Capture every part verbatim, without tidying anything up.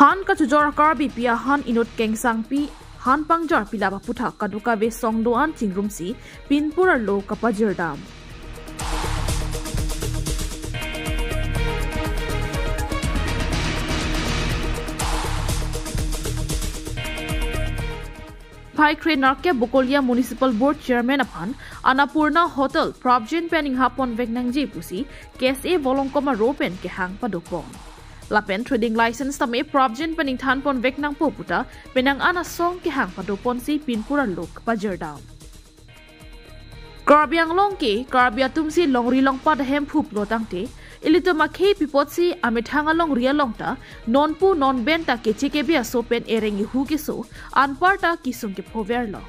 Han kachojor Karbipi ahan inut kengsangpi, han pangjarpi lap aputhak kadokave song do-an chingrumsi pinpur arlo kapajirdam. Phai kre nerkep Bokolia Municipal Board Chairman aphan Annapurna Hotel prapjin pen inghap ponvek nangji pusi K S A volongkom aro pen kehang padopon. Lapen trading license tame prapjin pen ingthan ponvek nangpo puta penang an asong kehang padoponsi pinpur arlo kapajirdam. Karbi Anglong ke Karbi atumsi longri longpat ahemphu pulo tangte, ilitum akhei pi apotsi amethang alongri along ta nonpu nonben ta keche kebe aso pen ereng ihu keso anparta kesung kephoverlo.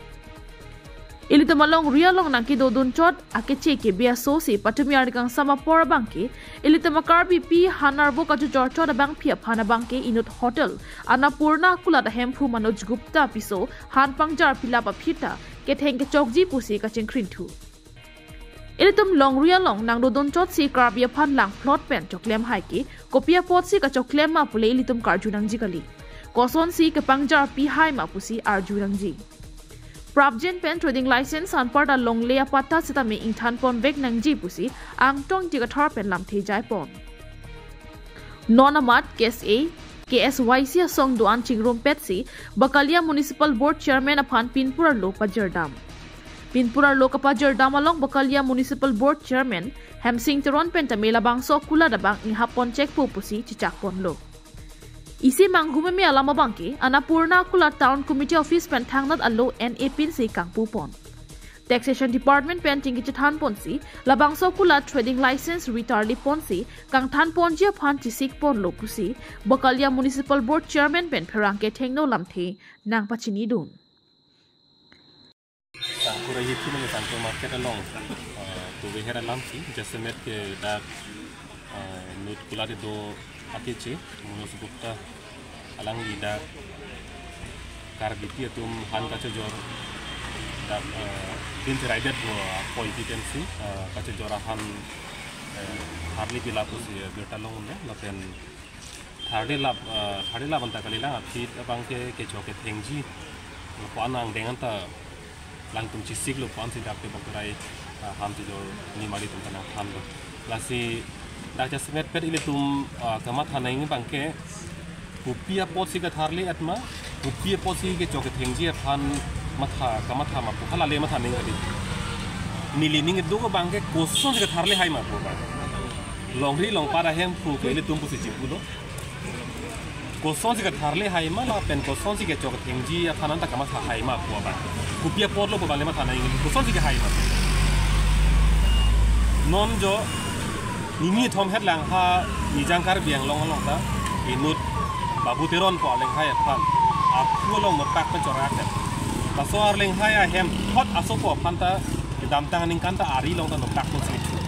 Ilitum alongri along nangkedodun chot akeche kebe aso si patumi arni kangsam apor abangke, ilitum a-Karbipi han arvo kachojor chot abangpi aphan abangke inut hotel Annapurna kulat ahemphu Manoj Gupta piso han pangjarpi lap aphi ta ketheng kechokji pusi kachingkrinthu. Ilitum longri along nangdodun chotsi Karbi aphan langphlot pen choklem hai ke, kopi apotsi kachoklem ma pule ilitum karju nangji kali. Kosonsi kepangjarpi hai ma pusi arju nangji. Prapjin pen trading license anparta longle apatta sitame ingthan ponvek nangji pusi Angtong Ingti Kathar pen lamthe jaipon. Non amat K S A, K S Y C asong do-an chingrumpetsi Bakalia Municipal Board Chairman aphan pinpur arlo pajirdam. Pinpur arlo kapajirdam along Bakalia Municipal Board Chairman Hemsing Teron pen tame labangso kulat abang inghap ponchekpo pusi chechak ponlo. Isi manghumeme alam abangke Annapurna kulat Town Committee Office pen thangnat alo N A pinsi kangpu pon. Taxation Department pen chingki chethan ponsi labangso kulat trading license ritarli ponsi kangthan ponji aphan chesik ponlo pusi Bakalia Municipal Board Chairman pen pherangke thengno lamthe nangpachinidun. Sangkur ahi thim ane Sangkur market along, eh, tuve her alam si, jasemet ke dak, eh, inut kulat kedo akeche, Manoj Gupta, alangli dak Karbipi atum han kachojor, dak, eh, pincheraidetpo, eh, apoipi pensi, eh, kachojor ahan, eh, tharli pi lap pusi, eh, birta longlo, lapen tharli lap, eh, tharli lap anta kalilang aphi abangke kechok kethengji. Lapu-an angdeng anta alangtum chesiklo pu-ansi dak ke bokrai, eh, han chojor nimali atum ta nangthanlo. Lasi dak jasemet pet ilitum, eh, kamatha nangji abangke kopi apotsi katharli et ma, kopi apotsi kechok kethengji aphan matha, kamatha ma pu halale matha nangji kali. Neli ning kedo abangke kosonsi katharli hai ma pu abang. Longri longpat ahemphu ke ilitum pusi chipulo. Kosonsi katharli hai ma lapen kosonsi kechok kethengji aphan anta kamatha hai ma pu abang. Kopi apotlo pu abang le matha nangji, kosonsi kehai ma. Non jo nini thom het lang ha Nijang Karbi Anglong along ta inut Babu Teron pu alenghai aphan akhu along notak pen chorake. Laso alenghai ahem thot asopo aphan ta kedamtang aningkan ta ari along ta notak pen si kethu.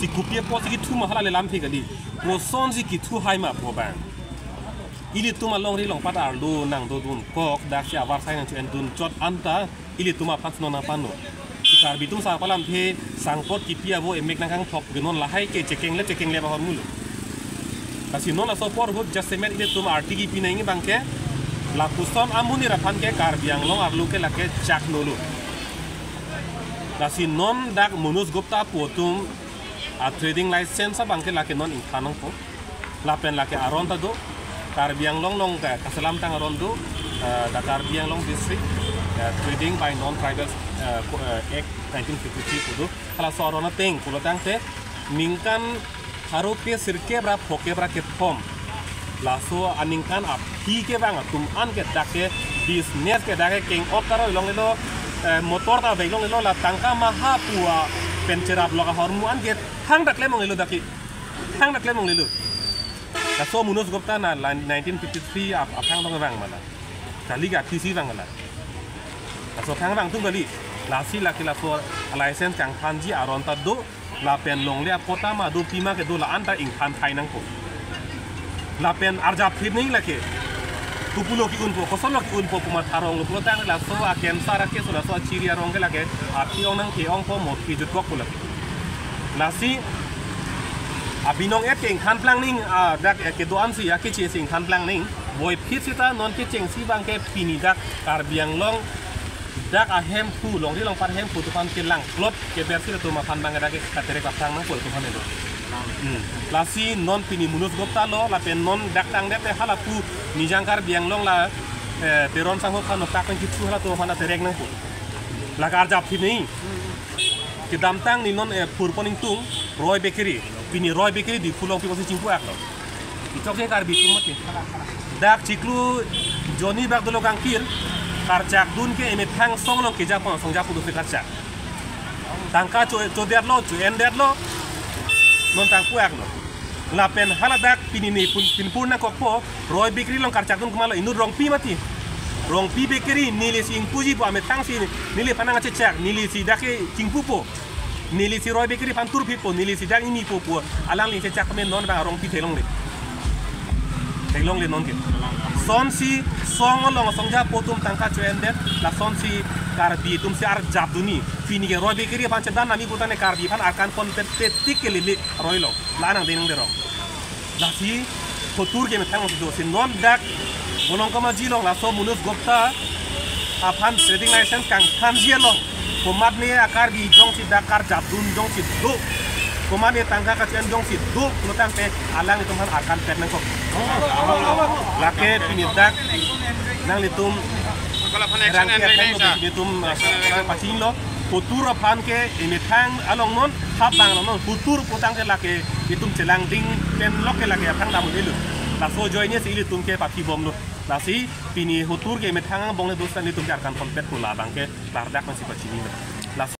Si kopi apotsi kethu ma halale lamthe kali. Kosonsi kethu hai ma pu abang. Ilitum alongri longpat arlo nangdodun kok daksi avarsai nangcho-endun chot anta ilitum aphan si non nangpano. Si Karbi atum sa palamthe sangpot kipi avo emek nangkangthop ke non lahai ke chekenglep chekenglep ahormulo. Lasi non laso apor ahut jasemet ilitum arti kipi nangji abangke lapuson amonit aphan ke Karbi Anglong arlo ke lake chak nolo. Lasi non dak Manoj Gupta pu atum a-trading license abangke lake non ingthan nangpo. Lapen lake aron ta do, Karbi Anglong along ke kaselamtang aron do, eh, the Karbi Anglong District, eh, Trading by Non-Tribal, eh, Co-, eh, Act nineteen fifty-three pu do. Halaso aron ateng pulo tangte ningkan pharo pe sirkep ra phokep ra kethom. Laso aningkan aphi kevang atum an ke dak ke business ke dak ke keng-ok karoi longlelo, eh, motor ta vek longlelo, la tangka maha pu apen cherap lok ahormu an ke thang dak klem longlelo dak ke. Thang dak klem longlelo. Laso Manoj Gupta na la nineteen fifty-three ap-, aphrang tong vang ma la. Kali ke aphi si vang la. Laso aphrang vang atum kali. Lasi lake laso license kangthanji aron ta do. Lapen longle apatta ma do, pima kedo la-an ta ingthan thai nangpo. Lapen arjap phit nangji lake. Kopulo ke-unpo, kosonlo ke-unpo pu matha ronglo pulo tang laso akemsar ake so laso achiri arong ke lake aphi ong nang ke ongpo mo ke jutkok pu lake. Lasi abinong et ke ingthan plang nangji, ah, dak, eh, kedo-an si akeche si ingthan plang nangji. Boiphit seta non kechengsi abangke pini dak Karbi Anglong dak ahemphu, longri longpat ahemphu atum aphan kelangplot keber seta atum aphan abangke dak ke katerek aphrang nangpo atum aphan elo. Hmm. Lasi non pini Manoj Gupta lo, lapen non dak tangdet te halapu Nijang Karbi Anglong la, eh, Teron Sangho aphan noktak pen kithu halatum aphan aterek nangpo. La karjap thi nei. Kedamtang ni non, eh, purpon ingtung Roy Bakery. Pini Roy Bakery Diphu along pi pusi chingpu aklo. Ichok je Karbi atum mati. Dak chiklo jonni bak dolo kangkir. Karchak dun ke emethang song along keja pon song ja pudu karchak. Tangka cho, chodetlo, cho-endetlo. Non tangpu aklo. Lapen haladak pini ni pun, pinpur nangkokpo, Roy Bakery along karchak dun komatlo, inut Rongpi mati. Rongpi Bakery nelisi ingpuji pu amethang si neliphan nangchechak, nelisi dak ke chingpupo. Nelisi Roy Bakery aphan turphitpo, nelisi dak ingnipo pu. Alangli chechak amen non abang Rongpi theklongle. Theklongle non ke. Lasonsi song along song ja pu atum tangka cho-endet, lasonsi Karbi atum si arjap dunji. Pini ke Roy Bakery aphan chedan nangji putangte Karbi aphan arkan ponpet petik ke lili Roy along. La nang denang derong. Lasi hotur ke methang si do si non dak Bolong Kamaji along laso Manoj Gupta aphan trading license kangthanji along. Komatne a-Karbi jongsi dak karjap dun jongsi do. Komatne tangka kacho-en jongsi do. Pulotangte alanglitum aphan arkan pet nangkok. Lake pini dak nanglitum Kalau phan action rangke and action release, ah. Nanglitum, ah, pachinglo. Hotur aphan ke emethang along non, hap abang along non, hotur putangte lake itum chelang ding pen lok ke lake aphrang dam delo. Laso ajoine si ilitum ke pathi bomlo. Lasi pini hotur ke emethang angbong le dosa ilitum ke arkan ponpet pu labang ke klardak nangsi pachinilo. Laso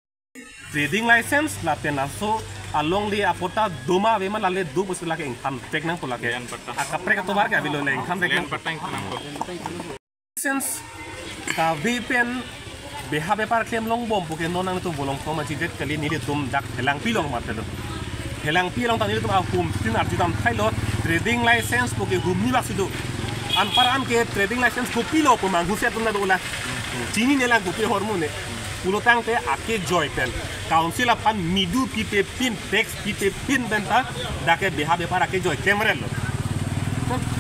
trading license lapen laso alongle apatta doma ave ma lale do pusi lake ingthan pek nangpo lake. Land patta. Akaprek atovar ke avelo le ingthan pek nang. Land patta ingthan nangpo. License kave pen beha bepar klem longbom puke non nangtum Bolong Kamaji det kali, nelitum dak Phelangpi along matelo. Phelangpi along ta nelitum ahum tin arju dam thailo, trading license puke humni bak si do. Anpar an ke trading license kopilo pu manghusi atum ta dolang. Chinine lang kopi ahormu ne. Pulotangte akejoi pen council aphan midu pipe pin, tax pipe pin pen ta dak ke beha bepar akejoi klemrel lo.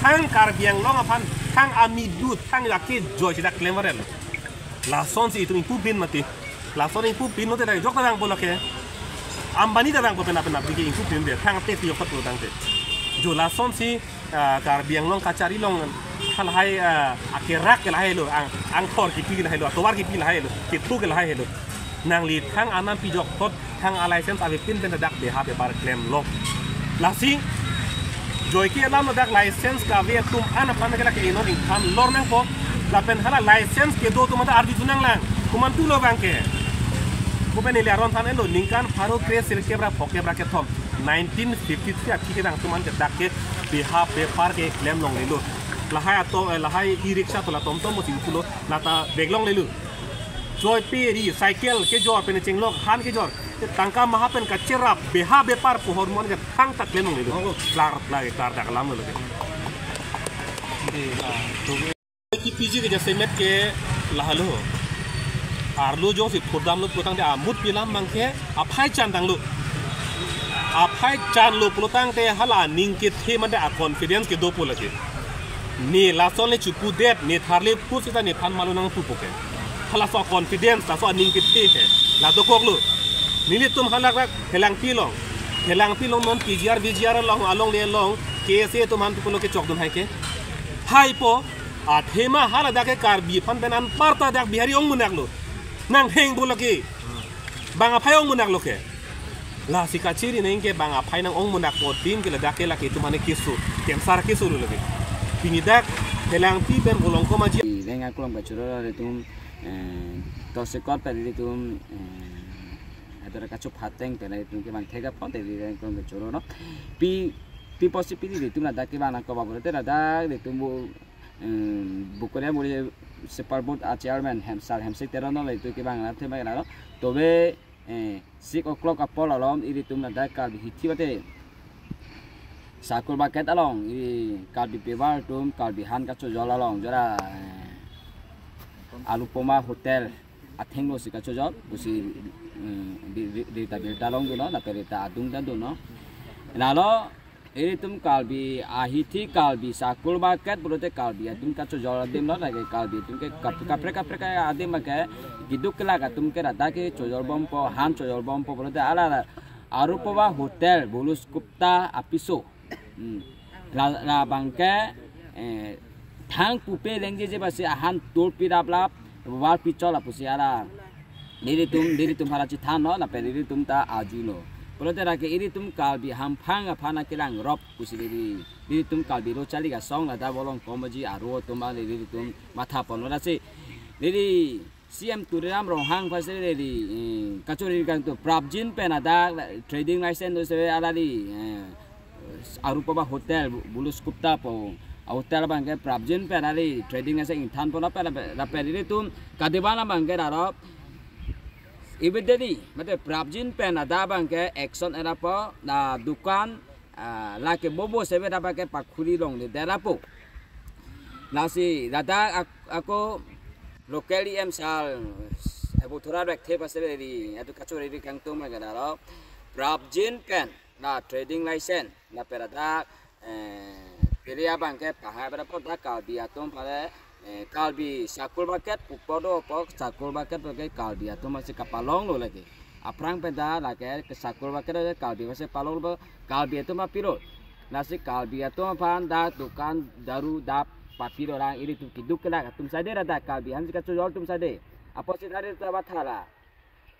Thang Karbi Anglong aphan thang amidu thang akejoi si dak klemrel lo. Lasonsi itum ingpu pin mati. Lason ingpu pin lote dak jok ta vangpo lake. Ambani ta vangpo penap penap dike ingpu pin de. Thang tax jok ta pulotangte. Jo lasonsi, ah, Karbi Anglong kachari along halahai, ah, akerak ke lahai lo, ang, angthor kipi ke lahai lo, atovar kipi lahai lo, kethu ke lahai lo. Nangli thang anam pi jokthot, thang a-license ave pin pen dak beha bepar klemlo. Lasi joike alam dak license kave atum an aphan ke lake inon ingthan lor nangpo. Lapen hala license kedo atum ta arju thu nanglang. Komantu lo abang ke. Kopen neli aron than elo ningkan pharo kre sirkep ra phokep ra kethom. Nineteen fifty-three aphi kedang atum an ke dak ke beha bepar ke klem longlelo. Lahai ato, eh, lahai e-rickshaw tola tomtom mo singkulo, lata bag longlelo. Joipe ri cycle kejor pen chenglok han kejor. Tangka maha pen kacherap beha bepar pu ahormu an ke thangta klem longlelo. Oh. Klar, klar, klardak alam lo ke. Kipiji ke jasemet ke lahelo. Arlo jongsi phurdamlo pulotangte amut pi alam abang ke aphai chan tanglo. Aphai chanlo pulotangte hala aning kethe mate a-confidence kedopo lake. Ne lason le chupu det, ne tharle pu seta nephan malo nangpupo ke. Halaso a-confidence, laso aning kethe ke la dokoklo. Nelitum halak rak Phelangpi along. Phelangpi along non P G R, V G R along, alongle along, K S A atum aphan pulo kechokdun hai ke. Haipo, athema haladak ke Karbi aphan pen anparta dak Bihari ongmunak lo. Nang heng bo lake. Bang aphai ongmunak lo ke. Lasi kachiri neng ke bang aphai nang ongmunak po tin ke ladak ke lake itum aphan keso. Cancer keso lo lake. Pini dak Phelangpi pen Bolong Kamaji. Reng aklong kachoro ilitum, eh, tosekot pen ilitum, eh, ador kachuphateng pen ilitum ke bang thega phon te reng aklong kachoro no. Pi, pi possibility ilitum ladak ke bang nangkok ba bor te ladak ilitum bo em, Bokolia muri Super Board a-chairman hem, Sir Hemsek Teron lo, itum ke bang na thema na lo. Tobe, eh, six o'clock apor alom ilitum ladak Karbi hithi bate. Sakul market along, i Karbi Pepar atum, Karbi han kachojol along, jora, eh, Anupama Hotel athengno si kachojol, pusi, eh, di, di, di ta birta long dolo, na birta adung ta dolo. Lalo, Ilitum Karbi ahithi, Karbi sakur market pulote Karbi atum kachojor adim lo, lake Karbi atum ke kap-, kaprek kaprek adim ke keduk kelak atum ke ladak ke chojor bompo, han chojor bompo pulote hala la Arupa Hotel, Bulus Gupta apiso. Hmm. La, labang ke, eh, thang pupe lengjeje basi ahan tul pirap lap, war pichol apusi hala. Nelitum, nelitum hala chethan lo, lapen nelitum ta arjulo. Pulote lake ilitum Karbi hamphang aphan akelang rop pusi neli, nelitum Karbi Lo Charli Asong ladak Volongkom Aji aro atum abang nelitum matha ponlo lasi. Neli C M Tuliram Ronghang aphansi neli, eh, kachori kangtung prapjin pen ladak trading license do se hala neli, eh, Arupa Hotel, Bu-, Bulus Gupta pu hotel abang ke prapjin pen neli trading license ingthan ponlo pen lapen, lapen ilitum kadiban abang ke daro. Immediately, mate prapjin pen ladak abang ke action era po, la dukan, ah, lake bobo sebe ladak abang ke pakhuli longle dera po. Lasi ladak ak-, ako local E M sir, Abu Thura Rekthe aphansi neli, atu kachori kangtung abang ke daro. Prapjin pen la trading license, lapen ladak, eh, piri abang ke pahai pada po dak Karbi atum pale, eh, Karbi sakur market pupo do po, sakur market ke Karbi atum masi kapalonglo lake. Aphrang pen ta lake ke sakur market ke Karbi masi palonglo, Karbi atum apilo. Lasi Karbi atum aphan dak dukan daru dap papilo, rang ilitum keduk kelak atum sade ladak Karbi hansi kachojor atum sade. Apotsi tadi ta bathala.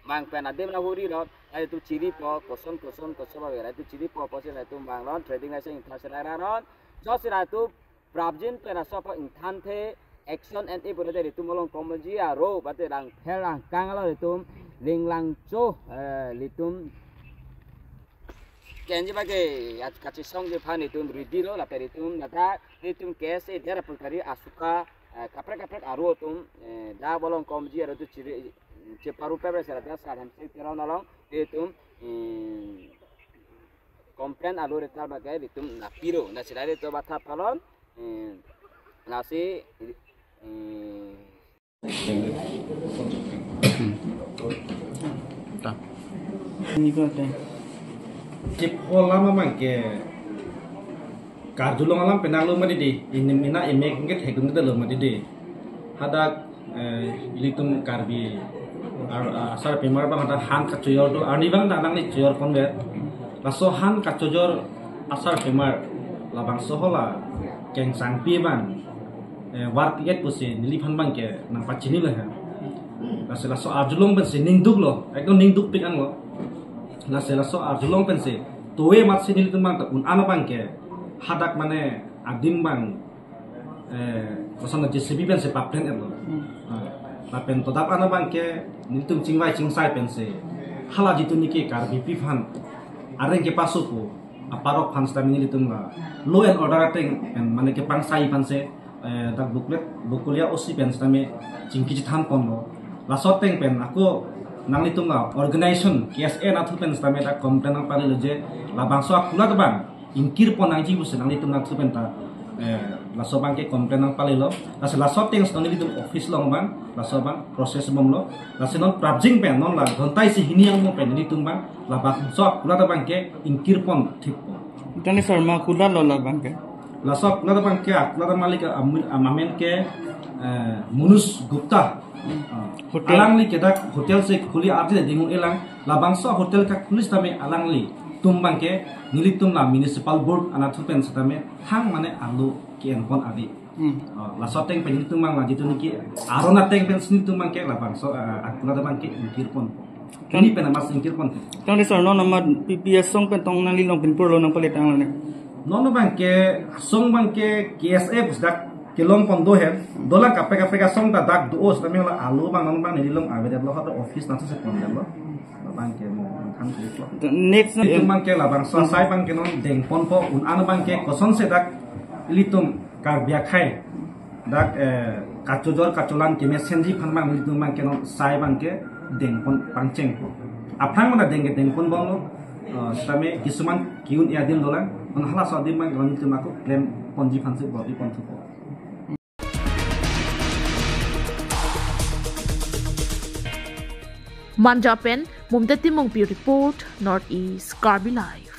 Mang pen adim la huri lo, la itum chiri po, koson, koson, koson ba vera, itum chiri po, apotsi la itum bang lo, trading license ingthan serai ra lo, jo serai itum prapjin pen laso aphan ingthanthe, action and ibu de itum Volongkom Aji aro, bate lang phel lang kang lo itum, ling lang cho, eh, ilitum kenji bage, at kachesongji aphan itum ready lo, lapen itum nata, itum K S A dera pulkari asuka, eh, kaprek kaprek aro atum, eh, dak Volongkom Aji aro itum chiri, cheparu pepre sera dak Sar Hemsing Teron along, itum, eh, complain alo retar bage itum napiro, na sira itum batha palon, eh, lasi, eh, Ta. Ini ko ate. Chip olam abang ke karjulong alam penang lo mati di. Ini mina emek ke thekdun ke lo mati di. Hadak, eh, ilitum Karbi ar-, asar pemar abang hadak han kachojor do. Arni abang ta nangli chojor ponver. Laso han kachojor asar pemar labangso hala kengsangpi abang, eh, war piet pusi neliphan abang ke nangpachini lo ha. Lasi laso arjulong pensi ningduk lo, ekdom ningduk pik ang lo. Lasi laso arjulong pensi towe matsi nelitum abang ta un-an abang ke hadak mane adim abang, eh, koson J C B pensi paplen et lo. Hmm. Ah, lapen todap an abang ke nelitum chingvai chingsai pensi hala jitu niki Karbipi aphan areng kepaso pu aparok aphan sitame nelitum la law and order ateng pen mane kepangsai aphansi, eh, dak Bokulia, Bokulia O C pen sitame chingki chethan ponlo. Laso ateng pen ako nanglitum la organization K S A anatthu pen sitame dak complain nangpalelo je labangso akulat abang ingkir pon nangji pusi nanglitum anatthu pen ta, eh, laso abang ke complain nangpalelo. Lasi laso ateng sitame nelitum office along abang, laso abang process bomlo. Lasi non prapjin pen non la ghonta isi hini angmo pen nelitum abang labangso akulat abang ke ingkir pon thippo. Tangte sir, ma akulat lo labang ke? Laso akulat abang ke, akulat malik am-, am-, amen ke, eh, Manoj Gupta. Hmm. Ah. Hotel. Alangli ke dak hotel si khuli arje dingung elang, labangso hotel kakhuli sitame alanglitum abang ke nelitum la municipal board anatthu pen sitame thang mane alo ke-en pon ave. Hmm. Oh, laso ateng pen nelitum abang la jitu niki aron ateng pensi nelitum abang ke labangso, eh, akulat abang ke ingkir pon. Ini pen amas ingkir pon. Tangte sir, non amat P P asong pen tong nangli long pinpur lo nangpale tang lo ne. Non abang ke asong abang ke K S A pusi dak kelong pon do he. Dolang kaprek kaprek asong ta dak do-o sitame la alo abang non abang neli long ave det lo, ha office anatthu si pon det lo. Abang ke mo kan lo. Next, nelitum abang ke labangso asai abang ke non deng ponpo, un-an abang ke kosonsi dak ilitum Karbi akhei dak, eh, kachojor kacholan kemesenji aphan abang nelitum abang ke non asai abang ke deng pon pangcheng. Aphrang mana deng ke deng pon bomlo, eh, sitame kisuman ke-un-e adim dolang, non halaso adim abang ke non nelitum ako klem ponji aphansi bor-i ponthupo. Manja pen Mumta Timungpi report, North East Karbi Live.